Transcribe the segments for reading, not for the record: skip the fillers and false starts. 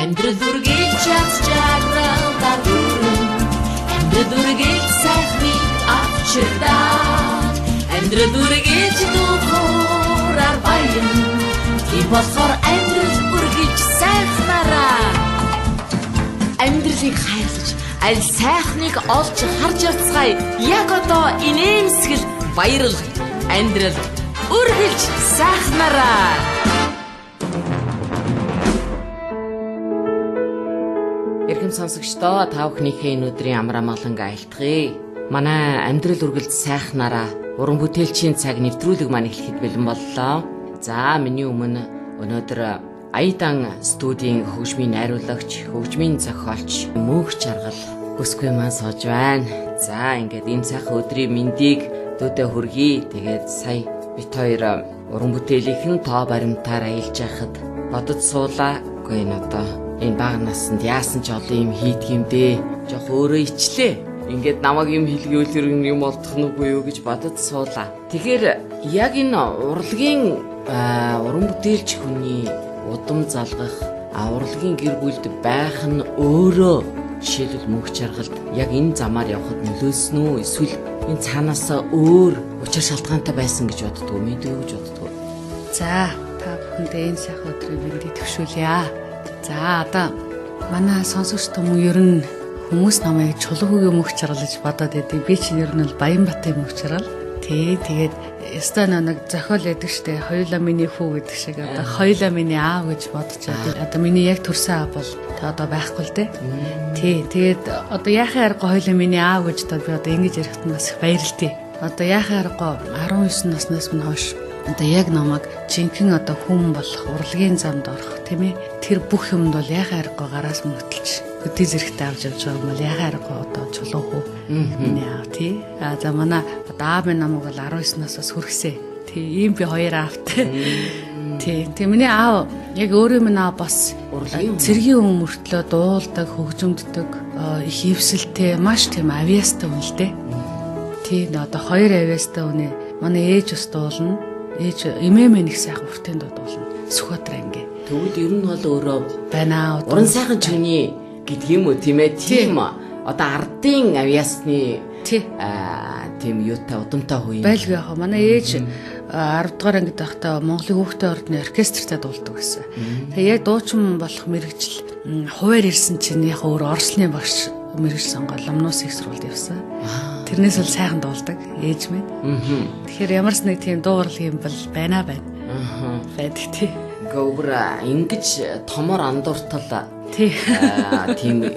Амьдрал үргэлж аз жаргалаар дүүрэн. Амьдрал үргэлж сайхныг авчирдаг. Амьдрал үргэлж дүүхүүрээр баян. Тийм болохоор амьдрал үргэлж сайхнараа. Амьдралыг хайрлаж, аль сайхныг олж харж явцгаая. Яг одоо инээмсэгэл баярал амьдрал үргэлж сайхнараа. Эрхэм сонсогчдоо, та бүхнийхээ энэ өдрийн амар амгаланг айлтгая. Манай амьдрал үргэлж сайхнараа уран бүтээлчийн цаг нэвтрүүлэг маань эхлэхэд бэлэн боллоо. За, миний өмнө өнөөдөр Аядан студийн хөгжмийн найруулагч, хөгжмийн зохиолч Мөнх Жаргал бүсгүй маань сууж байна. За, ингээд энэ сайхан өдрийн мэндийг дүүдээ хүргэе. Тэгээд сая бит хоёр уран бүтээлийнхэн тоо баримтаар аялж байхад бодож суулаа. Үгүй энэ одоо энэ бага наснд яасан ч олон юм хийдэг юм дээ. Жох өөрөө ичлээ. Ингээд намайг юм хэлгээвэл юм олдох нь үгүй юу гэж бодож суулаа. Тэгэхээр яг энэ урлагийн уран бүтээлч хүний удам залгах, урлагийн гэр бүлд байх нь өөрөө жишээлбэл Мөнх Жаргалд яг энэ замаар явхад нөлөөлсөн үү? Эсвэл энэ цаанаасаа өөр учир шалтгаантай байсан гэж боддгоо, мэдээ гэж боддгоо. За, та бүхэндээ энэ сайхан өдрийн мэндийг төвшүүлье. За, одоо манай сонсогч түмэн ер нь хүмүүс намайг Чулуухүйгийн Мөнх Жаргал гэж бодоод байдаг. Би чинь ер нь бол Баянбатын Мөнх Жаргал. Тий, тэгээд ёстой нэг зохиол байдаг штэ. Хоёулаа миний хүү гэдэг шиг одоо хоёулаа миний аав гэж бодож байдаг. Одоо миний яг төрсөн аав бол тэ одоо байхгүй л дээ. Тий, тэгээд одоо яахын аргагүй хоёулаа миний аав гэж одоо би одоо ингэж ярихт нь бас их баярлалтай. Одоо яахын аргагүй 19 наснаас минь хойш одоо яг намайг жинхэнэ одоо хүн болох, урлагийн замд орох, тийм ээ. Тэр бүх юмд бол яахын аргагүй гараас мөтөлж хөдөө зэрэгтэй авч явж байгаа юм бол яахын аргагүй одоо Чулуухүү миний аав, тий. А за, манай одоо аав минь намайг бол 19 насаас хүргэсэн. Тий, ийм би хоёр аавтай. Тий, тэг миний аав яг өөрөө минь аав бас цэргийн хүн мөртлөө дуулдаг, хөгжимддөг, их эвсэлтэй, маш тийм авьяастай хүн л дээ. Тий, одоо хоёр авьяастай хүн. Манай ээж бас дуулна. Ээж эмээ мэн их сайхан уртын дуу дуулна. Сүхбаатар анги. Тэгвэл ер нь бол өөрөө байна. Уран сайхан чөний гэдэг юм уу, тийм ээ? Тийм одоо ардын авьяасны тийм юутай удамтай хүн юм. Байлгүй яах вэ? Манай ээж 10 дугаар ангид байхдаа Монголын хүүхдийн ордны оркестртаа дуулдаг гэсэн. Тэгээ яг дуучин болох мэрэгжил хуваар ирсэн чинь яг өөр Орослын багш мэрэгжил сонгоод Ломнос их сургуульд явсан. Тэрнээс бол сайхан дуулдаг ээж минь. Тэгэхээр ямар ч нэг тийм дуу урлагийн бол байна байна. Байдаг тий. Гөвөр ингэж томор андууртал тий. Тийм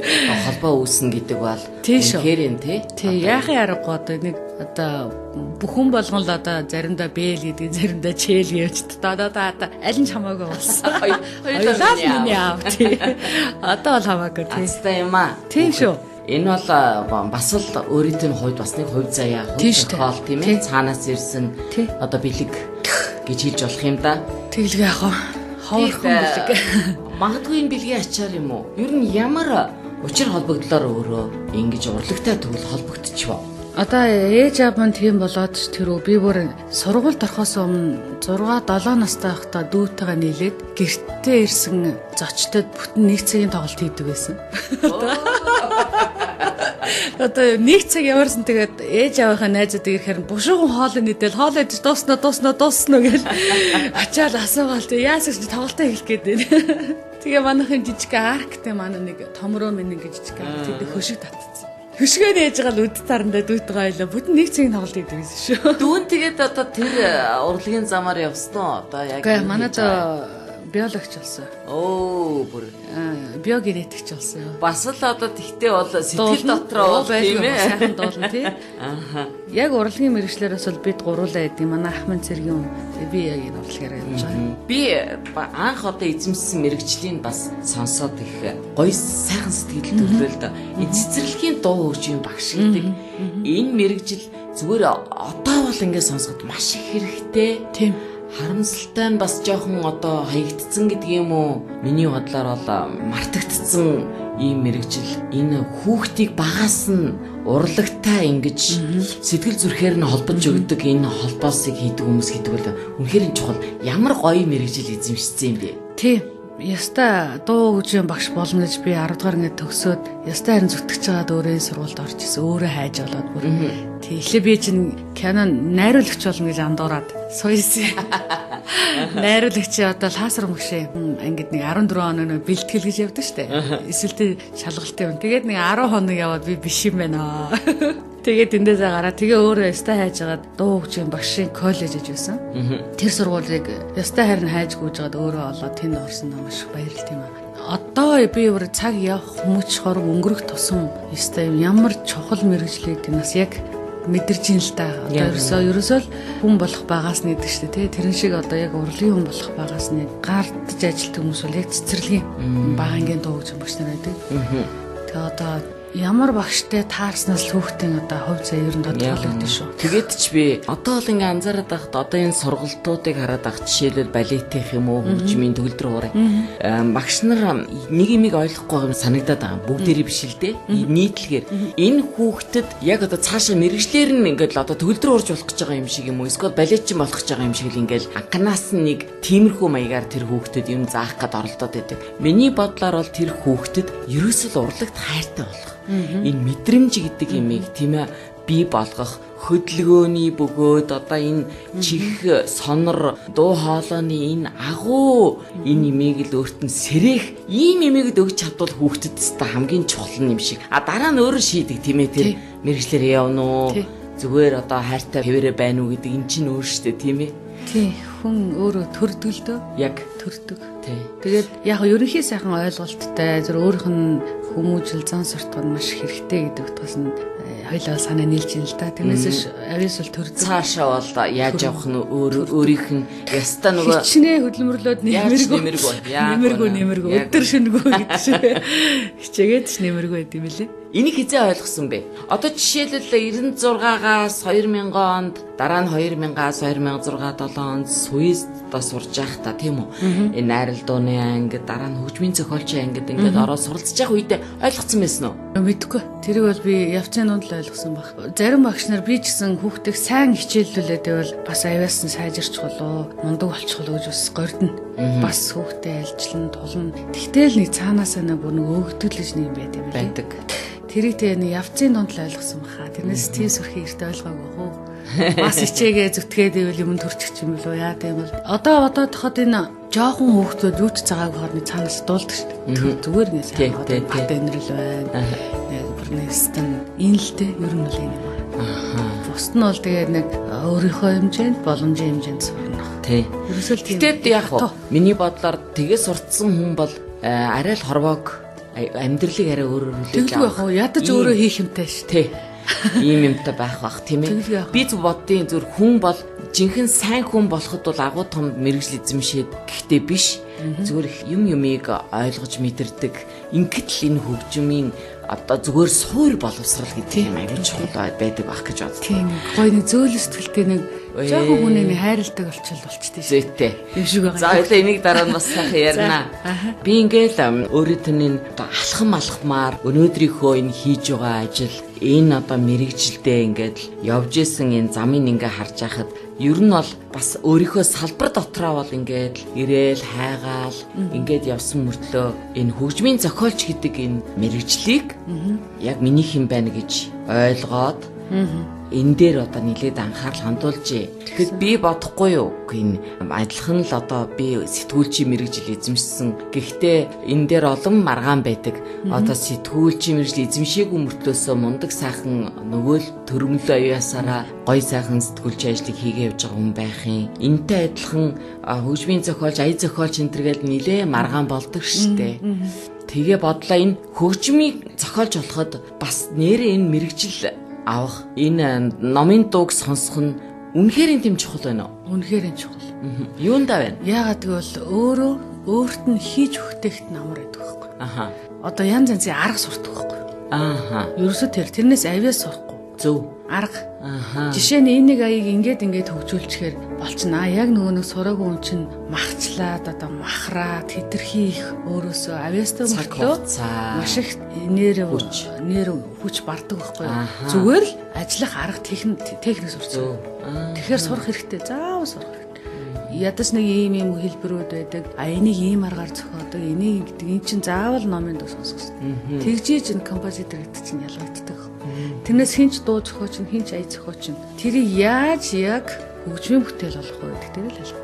холбоо үүснэ гэдэг бол үнэхээр юм тий. Тий, яахын аргагүй одоо нэг одоо бүхэн болгон л одоо заримдаа бээл гэдэг, заримдаа чээл гэж одоо одоо аль нь ч хамаагүй болсон. Хоёулаа миний аав тий. Одоо бол хамаагүй тий. Азтай юм аа. Тийм шүү. Энэ бол бас л өөрийнх нь хувьд бас нэг хувь заяа, хувь зохиол тийм ээ. Цаанаас ирсэн одоо бэлэг гэж хэлж болох юм да. Тэгэлгүй яах вэ? Ховорхон бэлэг. Магадгүй энэ бэлгийн ачаар юм уу? Ер нь ямар учир холбогдлоор өөрөө ингэж урлагтай төгөл холбогдчихвоо? Одоо ээж аав маань тийм болоод ч тэр үү би бүр сургуульд орохоос өмнө 6 7 настай байхдаа дүүтэйгээ нийлээд гэртээ ирсэн зочдод бүтэн нэг цагийн тоглолт хийдэг байсан. Одоо нэг цаг ямарсан тэгээд ээж аавынхаа найзууд ирэхээр бушуухан хоол нийтэл хоол идэж дууснаа дууснаа дууснаа гэл ачаал асуугаал тэг яасан ч тоглолтоо эхлэх гээд байна. Тэгээ манайхын жижиг арктай манай нэг томроо минь ингэ жижиг арк тэд хөшиг татцсан. Хөшгөө нээж байгаа л үд тарандаа дүүтэйгээ ойлоо. Бүтэн нэг цагийн тоглолт хийдэг гэсэн шүү. Дүүн тэгээд одоо тэр урлагийн замаар явсан уу? Одоо яг Үгүй манай доо биологч болсон. Өө бүр биогенетикч болсон. Бас л одоо тэгтээ бол сэтгэл дотроо бол тийм ээ. Сайхан дуулна тий. Ааха. Яг урлагийн мэргэжлээрээс бол бид гуруулаа гэдэг. Манай ах минь цэргийн хүн. Би яг энэ урлагаараа явж байгаа. Би анх одоо эзэмшсэн мэргэжлийн бас сонсоод их гоё сайхан сэтгэл төрлөө л доо. Энэ цэцэрлэгийн дуу хөгжмийн багш гэдэг энэ мэргэжил зүгээр одоо бол ингээд сонсоход маш их хэрэгтэй. Тийм. Харамсалтай нь бас жоохон одоо хаягдцсан гэдэг юм уу? Миний бодлоор бол мартагдсан ийм мэргэжил. Энэ хүүхдийг багаас нь урлагтай ингэж сэтгэл зүрхээр нь холбож өгдөг энэ холбоосыг хийдэг хүмүүс гэдэг бол үнэхээр чухал. Ямар гоё мэргэжил эзэмшсэн юм бэ? Тийм. Яста дуу хөгжмийн багш болно гэж би 10 дугаар ингээд төгсөөд яста харин зүтгэж байгаад өөрөө энэ сургуульд орж ирсэн. Өөрөө хайж олоод бүр. Тэгэхээр би чинь кино найруулагч болно гэж андуураад суйсан. Найруулагч одоо Ласар мөгшээ ингээд нэг 14 хоног нэг бэлтгэл гэж явдаг штэ. Эсэлтийн шалгалтын юм. Тэгээд нэг 10 хоног яваад би биш юм байна. Тэгээд эндээсээ гараад тэгээ өөрөө яста хайж байгаад дуу хөгжмийн багшийн коллеж гэж байсан. Тэр сургуулийг яста харин хайж гүйж байгаад өөрөө олоод тэнд орсон нь маш их баярлалт юм аа. Одоо би өөр цаг явах хүмүүч хорог өнгөрөх тусам яста юм ямар чухал мэргэжлийг тийм бас яг мэдэрч ин л та. Одоо ерөөсөө л хүн болох байгаас нэгдэг шүү дээ, тий. Тэрэн шиг одоо яг урлагийн хүн болох байгаас нэг гардаж ажилтдаг хүмүүс бол яг цэцэрлэгийн бага ангийн дуу хөгжмийн багш нар байдаг. Тэгээ одоо ямар багштай таарснаас л хүүхдийн одоо хувь заа ер нь тодорхойлогдсон шүү. Тэгээд ч би одоо л ингээ анзаараад байхад одоо энэ сургалтуудыг хараад байх жишээлбэл балетийнх юм уу хөгжмийн төгөлдөр хуурай. Багш нар нэг юмыг ойлгохгүй байгаа юм санагдаад байгаа. Бүгдээрээ биш л дээ. Нийтлэгээр энэ хүүхдэд яг одоо цаашаа мэрэгжлэр нь ингээд л одоо төгөлдөр хуурж болох гэж байгаа юм шиг юм уу? Эсвэл балетчин болох гэж байгаа юм шиг л ингээд анханаас нь нэг тиймэрхүү маягаар тэр хүүхдэд юм заах гээд оролдоод байдаг. Миний бодлоор бол тэр хүүхдэд ерөөсөө л урлагт хайртай болох. Энэ мэдрэмж гэдэг имийг тийм ээ бий болгох хөдөлгөөний бөгөөд одоо энэ чих сонор дуу хоолойны энэ агуу энэ имийг л өөрт нь сэрэх ийм имийг л өгч чадвал хүүхдэд өстой хамгийн чухал юм шиг. А дараа нь өөрөө шийдэг тийм ээ тэр мэргэжлээр явна уу зүгээр одоо хайртай хэвээрээ байна уу гэдэг эн чинь өөр шүү дээ тийм ээ. Тий, хүн өөрөө төрдөг л дөө. Яг төрдөг. Тий. Тэгээд яг ерөнхий сайхан ойлголттой зөв өөрийнх нь хүмүүжил зан суртал маш хэрэгтэй гэдэг утгаас нь хоёлаа санаа нийлж ин л да. Тэрнээс авиас бол төрдөг. Цаашаа бол яаж явах нь өөрийнх нь яста нөгөө хичнээн хөдөлмөрлөөд нэмэргүй өдөр шөнөгүй гэдэг шиг хичээгээд ч нэмэргүй байд юм лээ. Энийг хизээ ойлгосон бэ? Одоо жишээлбэл 96-аас 2000 онд дараа нь 2000-аас 2006 7 онд Суист сурж байхдаа тийм үү? Энэ найрал дууны анги дараа нь хөгжмийн зохиолчийн ангид ингээд ороод суралцж явах үедээ ойлгоцсон байсан уу? Мэдэхгүй. Тэрийг бол би явцын дунд л ойлгосон баг. Зарим багш нар би ч гэсэн хүүхдийг сайн хичээллүүлээд байвал бас авиас нь сайжирч болоо, мундаг болчих болоо гэж бас гордно. Бас хүүхдээ альжлан тулна. Тэгтэл нэг цаанаасаа нэг бүр нэг өгдөл гэж нэг юм байд юм лээ. Байдаг. Тэрийг тэгээ нэг явцын дунд л ойлгосон баха. Тэрнээс тийм сүрхий эрт ойлгоогүй хөө. Бас хичээгээ зүтгээд ивэл юм төрчих юм болов яа тийм бол. Одоо бодоход энэ жоохон хүүхдүүд юу ч цагаагүй хорны цаанаас дуулдаг шүү дээ. Зүгээр нэг сайн одоо бат энэрл байна. Яг бүр нэг стан энэ л дээ ер нь бол энэ юм аа. Бусд нь бол тэгээ нэг өөрийнхөө хэмжээнд боломжийн хэмжээнд сурна. Тий. Ерөөсөө л тийм. Гэтэл яг миний бодлоор тэгээ сурцсан хүн бол арай л хорвоог амьдралыг арай өөрөөр хүлээж авах. Тэгэлгүй яг ядаж өөрөө хийх юмтай шүү. Тий. Ийм юмтай байх бах тийм ээ. Би зүг боддیں۔ Зүр хүн бол жинхэнэ сайн хүн болоход бол агуу том мэргэжил эзэмшээд гэхдээ биш. Зүгээр их юм юмыг ойлгож мэдэрдэг. Ингээд л энэ хөгжмийн одоо зүгээр суур боловсрал гэдэг юм аюул чухал байдаг байх гэж боддог. Тийм. Гоё нэг зөөлөн сэтгэлтэй нэг жоохон хүнийг нэг хайрладаг болчихвол болчтой шүү. Зүйтэй. Юм шиг байгаа. За хоёлаа энийг дараа нь бас сайхан ярина. Би ингээл өөрөө тэрний одоо алхам алхмаар өнөөдрийнхөө энэ хийж байгаа ажил энэ одоо мэрэгжилдээ ингээд явж исэн энэ замыг ингээ харж байхад ер нь бол бас өөрийнхөө салбар дотроо бол ингээд ирээл хайгаал ингээд явсан мөртлөө энэ хөгжмийн зохиолч гэдэг энэ мэрэгжлийг яг минийх юм байна гэж ойлгоод энэ дээр одоо нэлээд анхаарал хандуулжээ. Тэгэхэд би бодохгүй юу? Энэ адилхан л одоо би сэтгүүлчийн мэргэжил эзэмшсэн. Гэхдээ энэ дээр олон маргаан байдаг. Одоо сэтгүүлчийн мэргэжил эзэмшээгүй мөртлөөсөө мундаг сайхан нөгөө л төрөмлөө аюусаараа гой сайхан сэтгүүлчийн ажлыг хийгээ явж байгаа хүн байх юм. Энтэй адилхан хөгжмийн зохиолч, ая зохиолч энэ төр гээд нэлээ маргаан болдог штэ. Тэгээ бодлоо энэ хөгжмийг зохиолж болоход бас нэрээ энэ мэргэжил авах энэ номын дууг сонсох нь үнэхээр тийм чухал байна уу? Үнэхээр чухал. Юундаа байна? Яагаад гэвэл өөрөө өөрт нь хийж өгтэйхт нь амар байдаг байхгүй. Аха. Одоо янз янзын арга сурдаг байхгүй. Аха. Ерөөсөө тэрнээс авиас сурахгүй. Зөв. Арга. Аха. Жишээ нь энэ нэг аяыг ингээд хөгжүүлчихээр болчихно. Яг нөгөө нэг сураагүй хүн чинь махчлаад одоо махраад хэтэрхий их өөрөөсөө авиастай мөртлөө маш их нэр хүч бардаг байхгүй юу? Зүгээр л ажиллах арга техник сурцсан. Тэгэхээр сурах хэрэгтэй. Заавал сурах хэрэгтэй. Ядас нэг ийм ийм хэлбэрүүд байдаг. А энийг ийм аргаар зохиодог. Энийг гэдэг эн чинь заавал номын дуу сонсох хэрэгтэй. Тэгжээж энэ композитор гэдэг чинь ялгагддаг. Тэрнээс хинч дуу зохиоч нь хинч ая зохиоч нь тэрийг яаж яг хөгжмийн бүтээл болох вэ гэдэг дээр л ялгаа.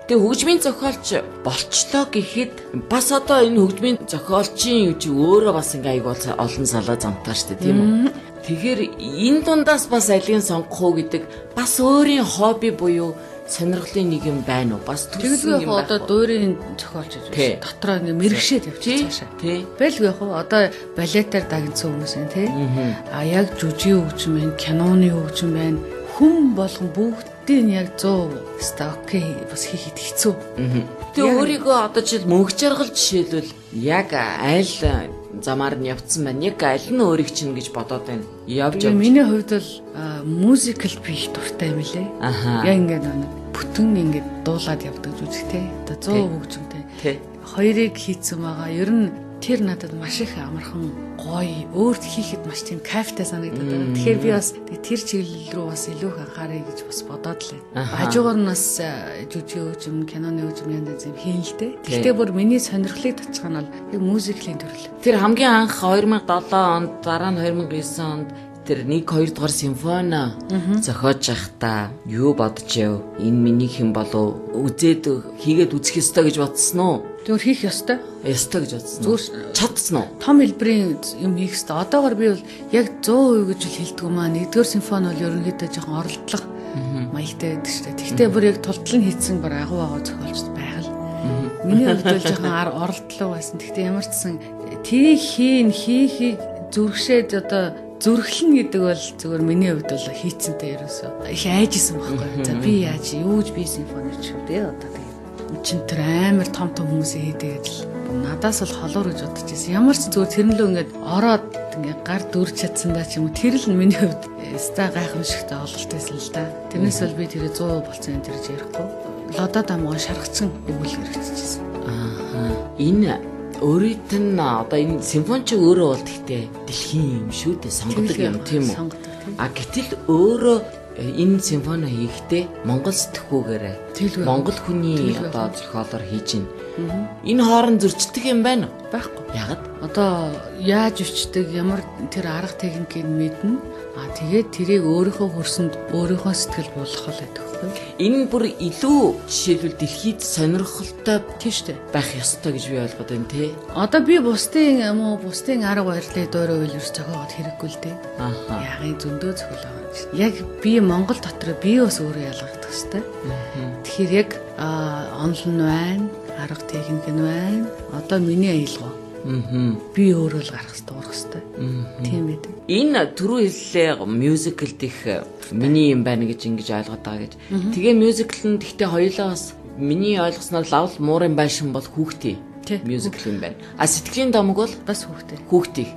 Тэгээ хөгжмийн зохиолч болчлоо гэхэд бас одоо энэ хөгжмийн зохиолчийн юу чи өөрөө бас ингээ айгуул олон салаа замтаа штэ тийм үү? Тэгэхээр энэ дундаас бас алийг сонгох уу гэдэг бас өөрийн хобби буюу сонирхлын нэг юм байна уу? Бас төрсөн юм байна. Одоо дуурийн зохиолч гэж байна. Дотроо ингээ мэрэгшээд явчих цаашаа. Байлгүй яг одоо балетаар дагнсан хүмүүс байна тий. А яг жүжигийн хөгжим байна, киноны хөгжим байна. Хүн болгон бүгдийг яг 100 өстой окей бас хийхэд хэцүү. Тэгээ өөрийгөө одоо жишээл мөнгө жаргал жишээлбэл яг аль замаар нь явцсан байна. Яг аль нь өөрийг чинь гэж бодоод байна. Явж явж. Миний хувьд бол мюзикл би их дуртай юм лээ. Яг ингээд нэг бүтэн ингээд дуулаад явдаг жүжиг те. Одоо 100 хөгжимтэй. Хоёрыг хийцэн байгаа. Ер нь тэр надад маш их амархан гоё өөрт хийхэд маш тийм кайфтай санагдаад байна. Тэгэхээр би бас тэр чиглэл рүү бас илүү их анхааръя гэж бас бодоод л байна. Хажуугаар нь бас жүжигийн хөгжим, киноны хөгжим янз янз юм хийн л дээ. Гэхдээ бүр миний сонирхлыг татчих нь бол яг мюзиклийн төрөл. Тэр хамгийн анх 2007 онд, дараа нь 2009 онд тэр 1 2 дугаар симфони зохиож байхдаа юу бодож яв? Энэ миний хэм болов? Үзээд хийгээд үзэх ёстой гэж бодсон уу? Зүгээр хийх ёстой. Ёстой гэж бодсон уу? Зүгээр чадсан уу? Том хэлбэрийн юм хийх ёстой. Одоогор би бол яг 100% гэж л хэлдэг юм аа. Нэгдүгээр симфони бол ерөнхийдөө жоохон оролдлого маягтай байдаг шүү дээ. Тэгтээ бүр яг тултал нь хийцэн бүр агуу агуу зохиолч байх л. Миний хувьд бол жоохон оролдлого байсан. Тэгтээ ямар ч гэсэн тийг хийн хийхийг зүрхшээд одоо зүрхлэн гэдэг бол зүгээр миний хувьд бол хийцэнтэй ерөөсөө их айж исэн байхгүй. За би яаж юуж би симфони ч үү одоо тэгээ чин тэр амар том том хүмүүсээ хийдэг гэж надаас бол холуур гэж бодож байсан. Ямар ч зүгээр тэрэн лөө ингээд ороод ингээд гар дүрж чадсан даа ч юм уу тэр л миний хувьд ста гайхамшигтай ололт байсан л да. Тэрнээс бол би тэр 100% болсон юм тэр ярихгүй. Лодо дамгаа шаргацсан өгүүлэг хэрэгжижсэн. Аа. Энэ өөрийнт нь одоо энэ симфони чи өөрөө бол гэхдээ дэлхийн юм шүү дээ, сонгодог юм тийм үү? А гэтэл өөрөө энэ симфони хийхдээ Монгол сэтгхүүгээр Монгол хүний одоо зохиолоор хийж байна. Энэ хооронд зөрчилдөг юм байна уу? Байхгүй. Ягд? Одоо яаж өчтдөг, ямар тэр арга техникийг мэднэ. А тэгээд тэрийг өөрийнхөө хөрсөнд өөрийнхөө сэтгэл буулгах л байдаг байхгүй. Энэ бүр илүү жишээлбэл дэлхийд сонирхолтой тийм шүү дээ байх ёстой гэж би ойлгоод байна тий. Одоо би бусдын юм уу, бусдын арга барилыг дуурай үйл ерс зохиогоод хэрэггүй л дээ. Аа. Ягийн зөндөө зохиол байгаа юм чинь. Яг би Монгол дотор би бас өөрөө ялгагдах ёстой. Тэгэхээр яг онол нь байна, арга техник нь байна. Одоо миний аялгаа. Би өөрөө л гарах ёстой, урах ёстой. Тийм байдаг. Энэ түрүү хэллээ мюзиклд их миний юм байна гэж ингэж ойлгоод байгаа гэж. Тэгээ мюзикл нь гэхдээ хоёулаа бас миний ойлгосноор лавл муурын байшин бол хүүхдийн мюзикл юм байна. А сэтгэлийн домог бол бас хүүхдээ. Хүүхдийн.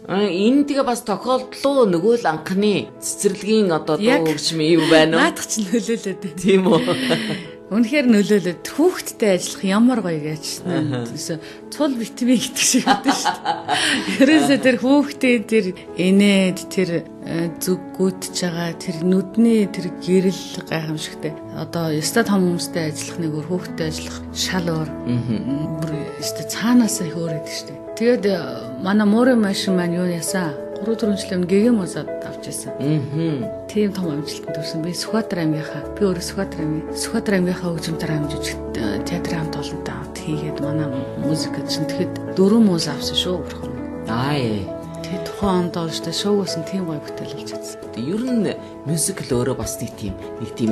Энэ тэгээ бас тохиолдлоо нөгөө л анхны цэцэрлэгийн одоо дуу хөгжим юм байна уу? Наадах чинь нөлөөлөөд. Тийм үү? Үнэхээр нөлөөлөд хүүхдтэй ажиллах ямар гоё гэж. Цул битмий гэдэг шиг өгдөн шүү дээ. Ерөөсөө тэр хүүхдийн тэр инээд тэр зүггүйтж байгаа тэр нүдний тэр гэрэл гайхамшигтай. Одоо ёстой том хүмүүстэй ажиллах нэг өөр, хүүхдтэй ажиллах шал өөр. Бүр ёстой цаанаасаа их өөр гэдэг шүү дээ. Тэгээд манай муурын машин маань юу яасан? 3-4 жилийн өмнө гэгэм усаад авч ирсэн. Тийм том амжилтанд хүрсэн. Би Сүхбаатар аймгийнхаа, би өөрөө Сүхбаатар аймгийн, Сүхбаатар аймгийнхаа хөгжимтөр хамж театрын хамт олонтой хамт хийгээд манай музик чинь тэгэхэд 4 муз авсан шүү бурхан. Аа. Тэгээ тухайн онд бол шүү дээ шоугаас нь тийм гоё бүтээл болж чадсан. Ер нь мюзикл өөрөө бас нэг тийм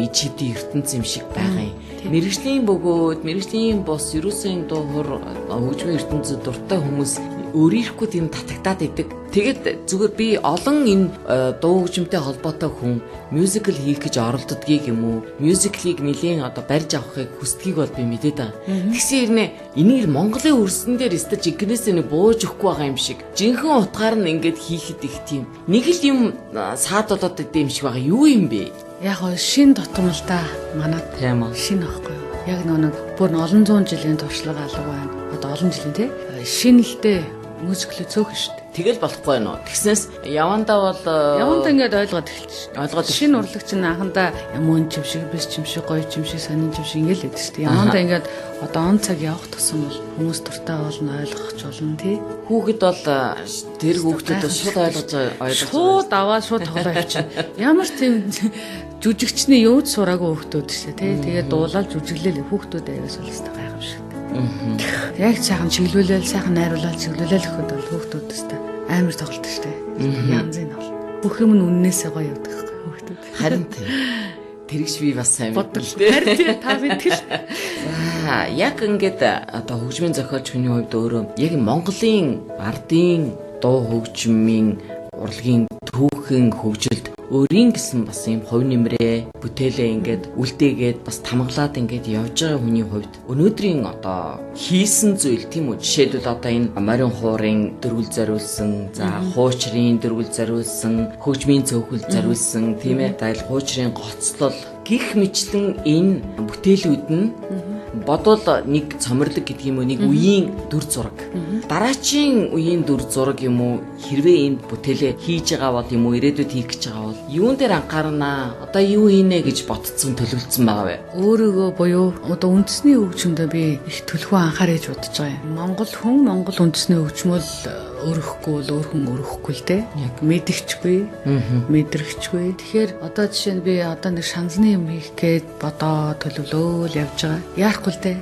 ич хэдийн ертөнц юм шиг байгаа юм. Мэргэжлийн бөгөөд мэргэжлийн бос ерөөсөө энэ дуу хор хөгжмийн ертөнцид дуртай хүмүүс өөрийнхөө тийм татагтаад идэг. Тэгээд зүгээр би олон энэ дуу хөгжимтэй холбоотой хүн мюзикл хийх гэж оролддгийг юм уу? Мюзиклийг нэлийн одоо барьж авахыг хүсдгийг бол би мэдээд байгаа. Тэгсэн хэрнээ энийг Монголын өрсөн дээр өстө жинкнээсээ нэг бууж өгөхгүй байгаа юм шиг. Жинхэнэ утгаар нь ингээд хийхэд их тийм нэг л юм саад болоод идэм юм шиг байгаа. Юу юм бэ? Яг гоо шин тутам л да. Манад тийм үү. Шин аахгүй юу? Яг нэг бүр олон зуун жилийн туршлага алга байна. Одоо олон жилийн тий. Шин л дээ. Мюзикл цөөхөн шүү дээ. Тэгэл болохгүй нөө. Тэгснээс явандаа бол явандаа ингээд ойлгоод эхэлж шүү. Ойлгоод шинэ урлаг чинь анхандаа мөн юм шиг, биш юм шиг, гоё юм шиг, сонин юм шиг ингээд л байдаг шүү дээ. Явандаа ингээд одоо он цаг явах тусам бол хүмүүс дуртай болно, ойлгох ч болно тий. Хүүхэд бол тэр хүүхдүүд бол шууд ойлгож шууд аваад шууд тоглоо явчихна. Ямар ч тийм жүжигчний юу ч сураагүй хүүхдүүд шүү дээ тий. Тэгээд дуулаад жүжиглээл хүүхдүүд аяас бол өстой гайхамшигтай. Яг сайхан чиглүүлээл, сайхан найруулаад чиглүүлээл гэхэд бол хүүхдүүд өстой амар тоглолт шүү дээ. Янзын бол. Бүх юм нь үннээсээ гоё явдаг байхгүй хүүхдүүд. Харин тийм. Тэрэгш би бас сайн мэддэг. Харин тийм та мэдгэл. За, яг ингээд одоо хөгжмийн зохиолч хүний хувьд өөрөө яг Монголын ардын дуу хөгжмийн урлагийн түүхэн хөгжилд өөрийн гэсэн бас юм хувь нэмрээ бүтээлээ ингээд үлдээгээд бас тамгалаад ингээд явж байгаа хүний хувьд өнөөдрийн одоо хийсэн зүйл тийм үү, жишээлбэл одоо энэ морин хуурын дөрвөл зориулсан, за хуучрын дөрвөл зориулсан, хөгжмийн цөөхөл зориулсан тийм ээ, за хуучрын гоцлол гих мэтлэн энэ бүтээлүүд нь бодвол нэг цоморлог гэдэг юм уу, нэг үеийн дүр зураг. Дараачийн үеийн дүр зураг юм уу, хэрвээ энэ бүтээлээ хийж байгаа бол юм уу, ирээдүйд хийх гэж байгаа бол юун дээр анхаарнаа, одоо юу хийнэ гэж ботцсон, төлөвлөсөн байгаа вэ? Өөрийгөө буюу одоо үндэсний хөгжмөдөө би их төлхөө анхаарч бодож байгаа юм. Монгол хүн, Монгол үндэсний хөгжмөл өрөхгүй бол өөр хүн өрөхгүй л дээ. Яг мэдгчгүй, мэдрэгчгүй. Тэгэхээр одоо жишээ нь би одоо нэг шанзны юм хийх гээд бодоо төлөвлөөл явж байгаа. Яарахгүй л дээ.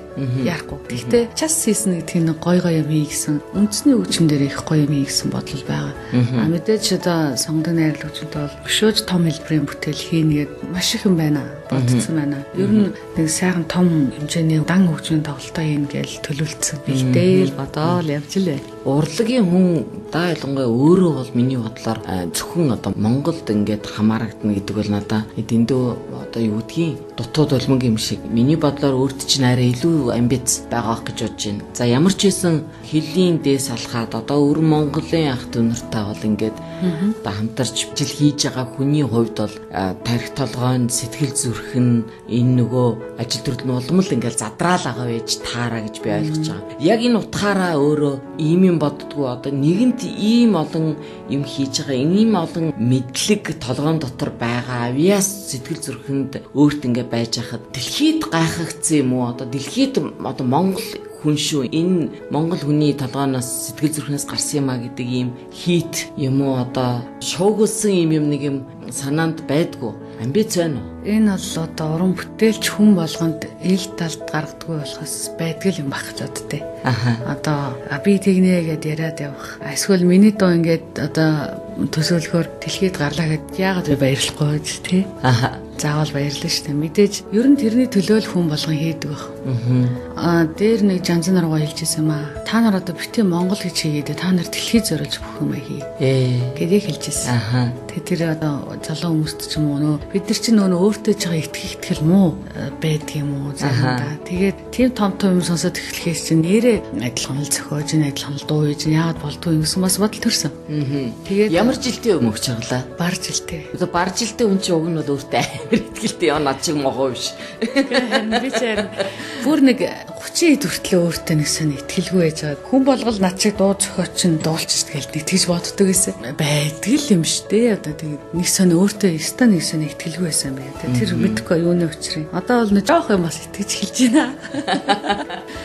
Яарахгүй. Гэхдээ час хийсэн гэдэг нэг гой гой юм хий гэсэн үндэсний хөгжим дээр их гоё юм хий гэсэн бодол байгаа. А мэдээж одоо сонгодог найрлал хөгжимтэй бол өшөөж том хэлбэрийн бүтээл хийнэ гэд маш их юм байна. Бодцсон байна. Ер нь нэг сайхан том хэмжээний дан хөгжмийн тоглолтоо хийнэ гэж төлөвлөсөн. Бэлдээл бодоол явж лээ. Урлагийн хүн да ялангуяа өөрөө бол миний бодлоор зөвхөн одоо Монголд ингээд хамаарагдана гэдэг бол надаа дэндүү одоо юу гэдгийг дутуу дулманг юм шиг. Миний бодлоор өөрт чинь арай илүү амбиц байгаа гэж бодож байна. За ямар ч байсан хөлийн дээс алхаад одоо өр Монголын ах дүү нартай бол ингээд одоо хамтарч ажил хийж байгаа хүний хувьд бол тарих толгойн сэтгэл зүрх нь энэ нөгөө ажил төрөл нь улам л ингээд задраал байгаа байж таараа гэж би ойлгож байгаа. Яг энэ утгаараа өөрөө ийм юм боддгоо, одоо нэгэнт ийм олон юм хийж байгаа, ийм олон мэдлэг толгойн дотор байгаа авиас сэтгэл зүрхэнд өөрт ингээ байж хахад дэлхийд гайхагдсан юм уу? Одоо дэлхийд одоо Монгол хүн шүү, энэ Монгол хүний толгойноос сэтгэл зүрхнээс гарсан юм а гэдэг ийм хийт юм уу, одоо шуугуулсан ийм юм нэг юм санаанд байдгүй. Амбиц байна уу? Энэ бол одоо уран бүтээлч хүн болгонд ил талд гаргадаггүй болохоос байдаг юм байх гэж боддтой. Одоо би тэгнэ гэд яриад явах. Эсвэл миний дуу ингээд одоо төсөөлөхөөр дэлхийд гарлаа гэд яагаад би баярлахгүй гэж тий? Заавал баярлна шүү дээ. Мэдээж ер нь тэрний төлөө л хүн болгон хийдэг байх. Аа дээр нэг Жанзан наргаа хэлжсэн юм аа. Та нар одоо битгий Монгол гэж хийгээд та нар дэлхийд зориулж бүх юм хий. Гэдгийг хэлжсэн. Тэгээ тэр одоо залуу хүмүүст ч юм уу нөө бид нар чинь нөө өөртөө ч байгаа итгэх итгэл муу байдаг юм уу заримдаа. Тэгээд тийм том том юм сонсоод эхлэхээс чинь нэрээ адилхан л зохиож, адилхан л дуу хийж яагаад болдгоо юм гэсэн бас бодол төрсөн. Тэгээд ямар жилтэй юм өгч чаглаа? Бар жилтэй. Одоо бар жилтэй хүн чинь уг нь бол өөртөө амар итгэлтэй яа над чиг могоо биш. Харин би ч харин бүр нэг 30 хэд хүртлээ өөртөө нэг сон итгэлгүй байж байгаа. Хүн болгол над чиг дуу зохиоч чинь дуулчих гэл нэг тэгж боддог гэсэн. Байдаг л юм шүү дээ. Одоо тэгээд нэг сон өөртөө ёстой нэг сон итгэлгүй байсан юм байна. Тэр мэдэхгүй юуны учрыг. Одоо бол нэг жоох юм бас итгэж эхэлж байна.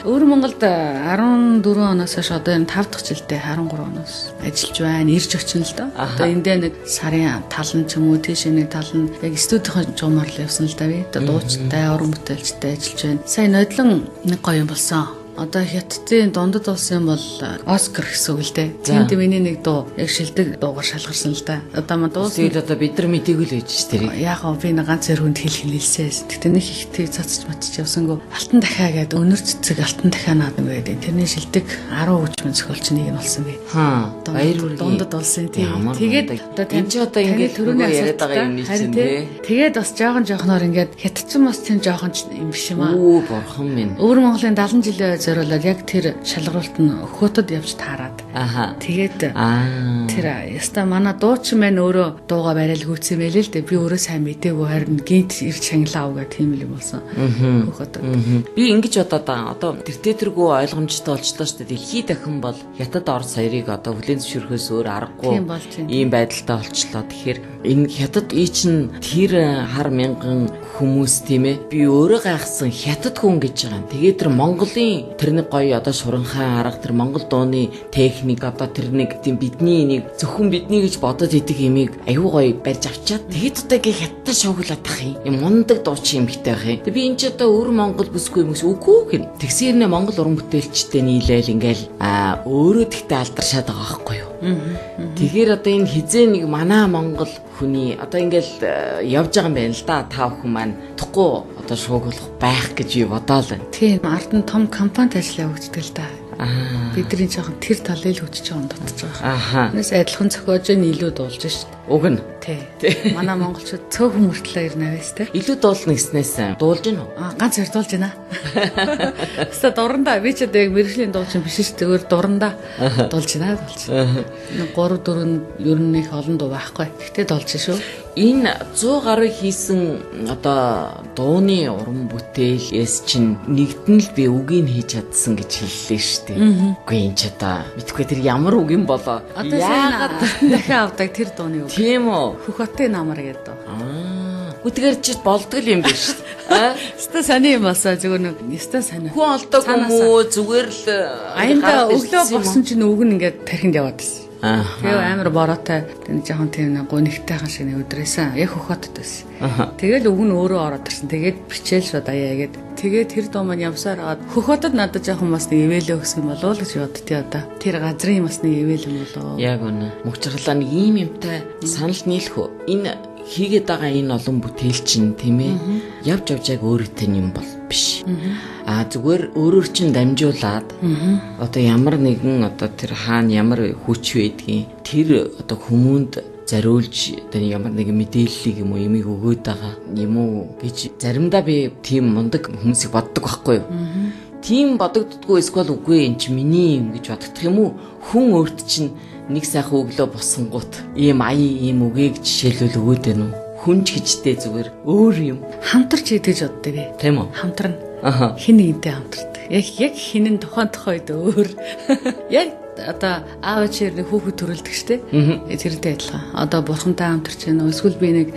Өвөр Монголд 14 оноос хойш одоо энэ 5 дахь жилдээ 13 оноос ажиллаж байна. Ирж очино л доо. Одоо эндээ нэг сарын тал нь ч юм уу тийшээ нэг тал нь яг студийн жумаар л явсан л да би. Одоо дуучтай, уран бүтээлчтэй ажиллаж байна. Сая нодлон нэг гоё юм болсон. Одоо Хятадын дундад улсын бол Оскар гэсэн үг л дээ. Тэнд миний нэг дуу яг шилдэг дуугаар шалгарсан л да. Одоо маа дуу тэгэл одоо бид нар мдээгүй л байж тэр. Яг гоо би нэг ганц хоёр хүнд хэлэх нь хэлсэн. Гэтэ нэг ихтэй цацж матч явсангүй. Алтан дахиа гэдэг өнөр цэцэг алтан дахиа наадам гэдэг. Тэрний шилдэг 10 хөгжмөн зохиолч нэг нь болсон би. Хаа. Баяр хүргэе. Дундад улсын тийм. Тэгээд одоо тань чи одоо ингээд түрүүний яриад байгаа юм чинь тий. Тэгээд бас жоохон жоохноор ингээд хятадчин бас тийм жоохон юм биш юм аа. Үү бурхан минь. Өвөр Монголын 70 жилийн зориулаад яг тэр шалгаруулалт нь Өхөөтөд явж таарад. Аха. Тэгээд тэр яста манай дуучин маань өөрөө дууга барайл гүйцсэн байлээ л дээ. Би өөрөө сайн мдээгүй, харин гинт ирж шагналаа авгаа тийм л юм болсон. Хөх хотод. Би ингэж бодоод байгаа. Одоо тэртээ тэргүй ойлгомжтой болчлоо шүү дээ. Дэлхийд дахин бол Хятад, Орос хоёрыг одоо хүлээн зөвшөөрөхөөс өөр аргагүй ийм байдалтай болчлоо. Тэгэхээр энэ Хятад ий чин тэр хар мянган хүмүүс тийм ээ. Би өөрөө гайхсан Хятад хүн гэж байгаа юм. Тэгээд тэр Монголын тэр нэг гоё одоо шуранхай арга, тэр Монгол дууны техник, одоо тэр нэг тийм бидний нэг зөвхөн бидний гэж бодод идэг имийг аюу гоё барьж авчаад тэгээд одоо ингээ Хятадтай шоуглаад тах юм. Юм мундаг дуучин юм хтэй байх юм. Тэг би энэ ч одоо өр Монгол бүсгүй юм гэсэн үгүй гэн. Тэгсээр нэ Монгол уран бүтээлчтэй нийлээл ингээл өөрөө тэгтээ алдаршаад байгаа байхгүй юу? Тэгэхээр одоо энэ хизээ нэг манай Монгол хүний одоо ингээл явж байгаа юм байна л да. Та бүхэн маань тухгүй одоо шууглах байх гэж би бодоол байна. Тийм, ард нь том компанид ажил явагддаг л да. Бидний жоохон тэр талыг л хүчж байгаа юм дутж байгаа. Аха. Энэс адилхан зохиож нь илүү дуулж шít. Уг нь. Тий. Манай монголчууд цөөхөн мөртлөө 98-аас те. Илүү дуулна гэснээс дуулж гин үү? Ганц хоёр дуулж байна. Хэвээ дурандаа би ч одоо яг мэрэгжлийн дуучин биш ш зүгээр дурандаа дуулж байна дуулж. 3 4 ер нь их олон дуу байхгүй. Гэхдээ дуулж шүү. Энэ 100 гаруй хийсэн одоо дууны уран бүтээлээс чинь нэгдэн л би үгийг хийж чадсан гэж хэллээ шүү дээ. Үгүй энэ ч одоо мэдгүй тэр ямар үг юм болоо. Яагаад дахин авдаг тэр дууны үг. Тийм үү? Хөх хотын намар гэдэг. Үтгэр чи болдгол юм биш. Аа? Өстө сони юм болсоо зүгээр нэг өстө сони. Хүн олдог юм уу? Зүгээр л аяндаа өглөө болсон чинь үг нь ингээд тархинд яваад байсан. Тэгээ амар бороотой тэр жоохон тийм нэг гунигтайхан шиг нэг өдрөөсөн. Яг хөх хотод байсан. Тэгэл үг нь өөрөө ороод ирсэн. Тэгээд бичээл шууд аяа гээд. Тэгээд тэр дуу маань явсаар хагаад хөх хотод надад жоохон бас нэг ивэл өгсөн болов уу гэж боддتي одоо. Тэр газрын бас нэг ивэл юм болов. Яг үнэ. Мөгчрлаа нэг ийм юмтай санал нийлэх үү? Энэ хийгээд байгаа энэ олон бүтээл чинь тийм ээ. Явж явж яг өөрийнхөө юм бол биш. А зүгээр өөрөөр чинь дамжуулаад одоо ямар нэгэн одоо тэр хаана ямар хүч байдгийг тэр одоо хүмүүнд зориулж одоо ямар нэгэн мэдээллийг юм уу ямиг өгөөд байгаа юм уу гэж заримдаа би тийм мундаг хүмүүсийг боддог байхгүй юу? Тийм бодогддггүй эсвэл үгүй эн чи миний юм гэж бодогдох юм уу? Хүн өөрт чинь нэг сайхан өглөө босонгууд ийм ая ийм үгийг жишээлбэл өгөөд байна уу? Хүн ч гэжтэй зүгээр өөр юм. Хамтарч идэж боддог би. Тийм үү? Хамтарна. Хин нэгэнтэй хамтардаг. Яг хин нь тухайн үед өөр. Яг одоо аав ээжээр хүүхэд төрөлдөг штэ. Тэрнтэй адилхан. Одоо бурхантай хамтарч гин үү? Эсвэл би нэг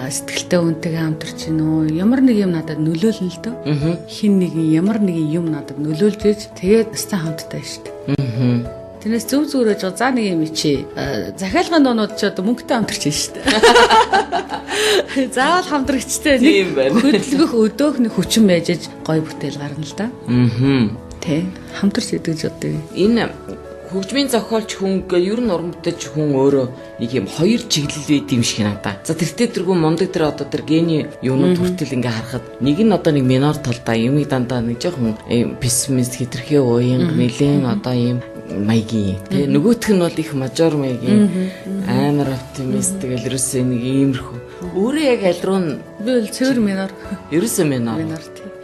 сэтгэлтэй хүнтэйгээ хамтарч гин үү? Ямар нэг юм надад нөлөөлнө л дөө. Хин нэгэн ямар нэгэн юм надад нөлөөлж иж тэгээд өстө хамттай штэ. Тэрнээс зөв зүгээр байж байгаа. За нэг юм чи захиалгын дуунууд чи одоо мөнгөтэй хамтарч байна шүү дээ. Заавал хамтрагчтай нэг хөдөлгөх өдөөх нэг хүчин байж аж гоё бүтээл гарна л да. Тэ хамтарч идэж боддог. Энэ хөгжмийн зохиолч хүн гээ ер нь уран бүтээлч хүн өөрөө нэг юм хоёр чиглэл байд юм шиг надаа. За тэртээ тэргүй мундаг тэр одоо тэр гений юунууд хүртэл ингээ харахад нэг нь одоо нэг минор талдаа юмыг дандаа нэг жоохон пессимист хитрхи уянга нэлээд одоо ийм маягийн тий нөгөөх нь бол их мажор маягийн амар оптимист тэгэл ерөөсөө нэг иймэрхүү. Өөрөө яг аль руу нь би бол цэвэр минор. Ерөөсөө минор.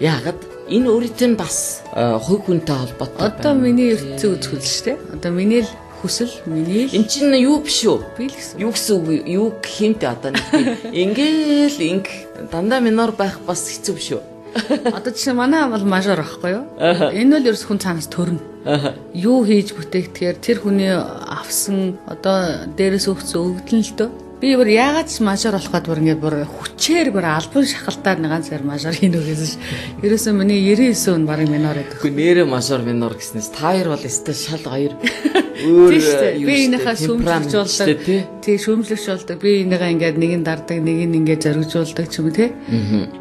Яагаад энэ өөрийнх нь бас хувь хүнтэй холбоотой. Одоо миний ертөнцийн үзхэл шүү дээ. Одоо миний л хүсэл, миний л эн чинь юу биш үү? Би л гэсэн. Юу гэсэн үг юу гэх юмтэй одоо нэг ингээл инг дандаа минор байх бас хэцүү биш үү? Одоо жишээ манай бол мажор байхгүй юу? Энэ бол ерөөс хүн цаанаас төрнө. Юу хийж бүтээхдгээр тэр хүний авсан одоо дээрээс өгсөн өгдөл нь л дөө. Би бүр яагаад ч мажор болох гээд бүр ингээд бүр хүчээр бүр албан шахалтаар нэг ганц хоёр мажор хийнө гэсэн ш. Ерөөсөө миний 99 нь барыг минор гэдэг. Үгүй нэрээ мажор минор гэснээс та хоёр бол өстой шал хоёр өөр би энийхээ шүүмжлэгч болдог. Тий шүүмжлэгч болдог. Би энийгээ ингээд нэг нь дардаг, нэг нь ингээд зоригжуулдаг ч юм уу тий.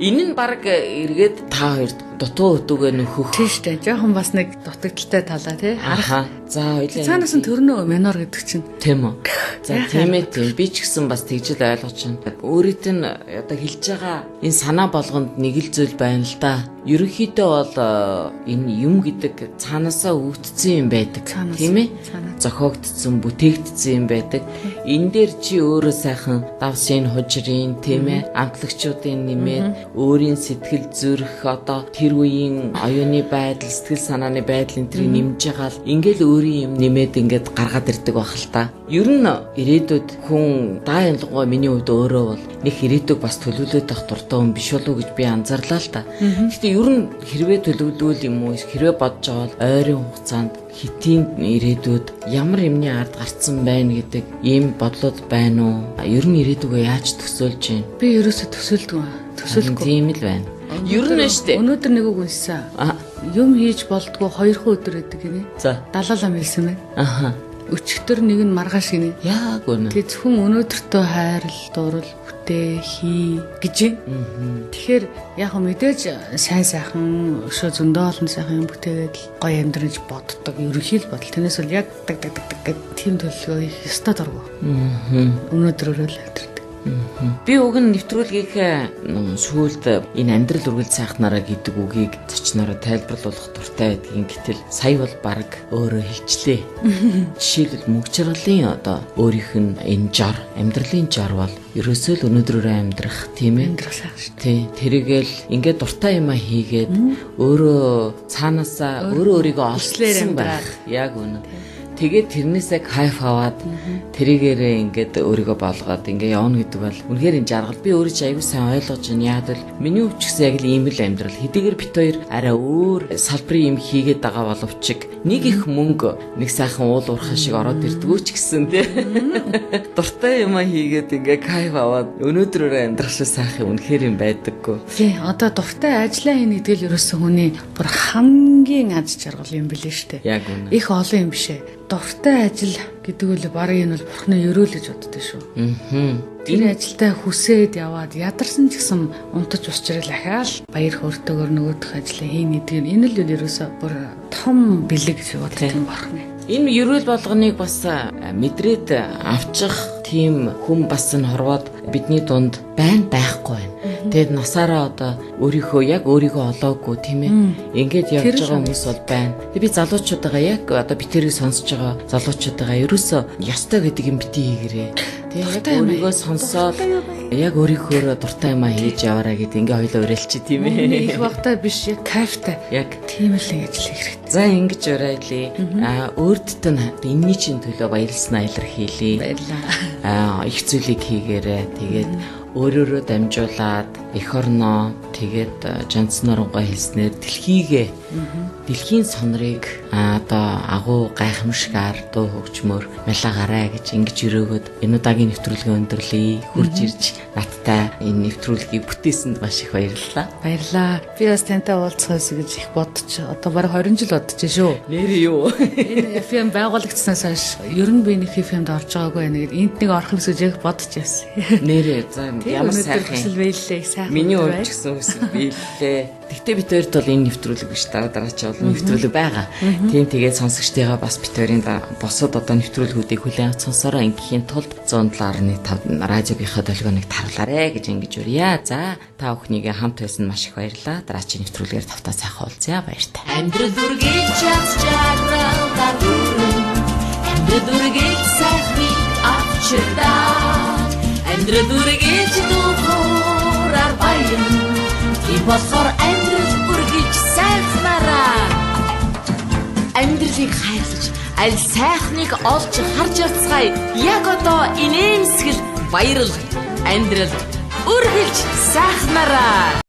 Энэ нь баг эргээд та хоёрт дутуу өдөгөө нөхөх. Тий штэ. Жохон бас нэг дутагдaltaй талаа тий. Харах. За хоёлаа. Цаанаас нь төрнө минор гэдэг чинь. Тийм үү. За тийм ээ тийм. Би ч гэсэн бас тэгж л ойлгож байна. Өөрийнх нь одоо хэлж байгаа энэ санаа болгонд нэг л зүйл байна л да. Ерөнхийдөө бол энэ юм гэдэг цаанаасаа өвдсөн юм байдаг. Тийм ээ? Зохиогдсон, бүтээгдсэн юм байдаг. Энэ дээр чи өөрөө сайхан давсын хужирын, тийм ээ, амтлагчдын нэмээд өөрийн сэтгэл зүрх одоо тэр үеийн оюуны байдал, сэтгэл санааны байдал энэ тэрийг нэмж байгаа л ингээл өөрийн юм нэмээд ингээд гаргаад ирдэг байх л та. Ер нь ирээдүйд хүн даа ялангуяа миний хувьд өөрөө бол нэг ирээдүйг бас төлөвлөөд байх дуртай хүн биш болов уу гэж би анзаарлаа л та. Гэхдээ ер нь хэрвээ төлөвлөвөл юм уу хэрвээ бодож байгаа бол ойрын хугацаанд хэтийн ирээдүйд ямар юмны ард гарцсан байна гэдэг ийм бодлууд байна уу? Ер нь ирээдүгөө яаж төсөөлж байна? Би ерөөсөө төсөөлдөг. Төсөөлөхгүй. Тийм л байна. Ер нь шүү дээ. Өнөөдөр нэг үг уншсан. Юм хийж болдгоо хоёрхан өдөр гэдэг гинэ. За. Далаалам хэлсэн байна. Аха. Өчигдөр нэг нь маргааш гинэ. Яг үнэ. Тэгээ зөвхөн өнөөдөртөө хайрл, дурал, бүтээ, хий гэж. Тэгэхээр яг мэдээж сайн сайхан өшөө зөндөө олон сайхан юм бүтээгээд л гоё амьдраж боддог. Ерөнхий л бодол. Тэрнээс бол яг даг даг даг даг гэд тийм төлөвлөгөө их ёстой дургу. Өнөөдрөөрөө л амьдрдаг. Би уг нь нэвтрүүлгийнхээ сүүлд энэ амьдрал үргэлж сайхнараа гэдэг үгийг зочноороо тайлбарлуулах дуртай байдгийн. Гэтэл сая бол баг өөрөө хэлчлээ. Жишээлбэл мөнгө чаргалын одоо өөрийнх нь энэ жор, амьдралын жор бол ерөөсөө л өнөөдрөөрөө амьдрах, тийм ээ. Амьдрах сайхан шүү. Тий, тэрийгэл ингээд дуртай юмаа хийгээд өөрөө цаанаасаа өөрөө өөрийгөө олсон байх. Яг үнэ. Тэгээд тэрнээсээ кайф аваад тэрийгээрээ ингээд өөрийгөө болгоод ингээ явна гэдэг бол үнэхээр энэ жаргал. Би өөрөө ч аягүй сайн ойлгож байна. Яг л миний хувьд ч гэсэн яг л ийм л амьдрал. Хэдийгээр бит хоёр арай өөр салбарын юм хийгээд байгаа боловч нэг их мөнгө нэг сайхан уул уурхай шиг ороод ирдгүү ч гэсэн тий. Дуртай юмаа хийгээд ингээ кайф аваад өнөөдрөөрөө амьдрах шиг сайхан үнэхээр юм байдаггүй. Тий, одоо дуртай ажиллаа хийнэ гэдэг л ерөөсөн хүний бүр хамгийн аз жаргал юм билээ шүү дээ. Яг үнэ. Их олон юм биш ээ. Дуртай ажил гэдэг үл бараг энэ бол бурхны өрөөл гэж боддоо шүү. Тэр ажилдаа хүсээд яваад ядарсан ч гэсэн унтаж усчрал ахаал баяр хөөртэйгээр нөгөөх ажлаа хийнэ гэдэг нь энэ л ерөөсөө бүр том бэлэг гэж боддог юм бурхны. Энэ ерөөл болгоныг бас мэдрээд авчих тийм хүн бас энэ хорвоод бидний дунд байна байхгүй байна. Тэгээд насаараа одоо өөрийнхөө яг өөрийгөө олоогүй тийм ээ. Ингээд явж байгаа хүмүүс бол байна. Тэгээд би залуучуудагаа яг одоо би тэрийг сонсож байгаа залуучуудагаа ерөөсөө ёстой гэдэг юм бити хийгэрээ. Тэгээд яг өөрийгөө сонсоод яг өөрийнхөө дуртай юмаа хийж яваарай гэдэг ингээ хоёлоо уриалчих тийм ээ. Их багтаа биш яг кайфтай. Яг тийм л нэг ажил хийх хэрэгтэй. За ингэж уриалъя. Аа өөртөө нь энэний чинь төлөө баярлснаа илэрхийлье. Баярлалаа. Аа их зүйлийг хийгээрэй. Тэгээд өөрөөрөө дамжуулаад эх орноо тэгээд Жанцноргоо хэлснээр дэлхийгээ дэлхийн сонрыг одоо агуу гайхамшигаар дуу хөгжмөр мялаагараа гэж ингэж өрөөгөөд энэ удаагийн нэвтрүүлгээ өндөрлөе. Хурж ирж надтай энэ нэвтрүүлгийг бүтээсэнд маш их баярлалаа. Баярлалаа. Би бас тантай уулзахаас гэж их бодож одоо бараг 20 жил бодож шүү. Нэр юу? Энэ FM байгуулагдсанаас хойш ер нь би нэг FM-д орж байгаагүй байна гэд энд нэг орох юмсэж яг бодож байсан. Нэрээ за ямар сайхан хүсэл биеллээ. Сайхан. Миний хувьд ч гэсэн хүсэл биеллээ. Тэгтээ бид хоёрт бол энэ нэвтрүүлэг биш дараа дараа чи олон нэвтрүүлэг байгаа. Тийм тэгээд сонсогчдыгаа бас бид хоёрын босод одоо нэвтрүүлгүүдийг хүлээн авч сонсороо ингээхийн тулд 107.5 радиогийнхаа долгионыг таруулаарэ гэж ингэж урья. За та бүхнийгээ хамт байсан маш их баярлалаа. Дараагийн нэвтрүүлгээр тавтаа сайхан уулзъя. Баяртай. Амьдрал үргэлж аз жаргалаар дүүрэн. Амьдрал үргэлж сайхныг авчирдаа. Амьдрал үргэлж дүүрээр баян. Тийм болохоор амьдрал үргэлж сайхнараа. Амьдралыг хайрлаж, аль сайхныг олж харж явцгаая. Яг одоо инээмсгэл баярал амьдрал үргэлж сайхнараа.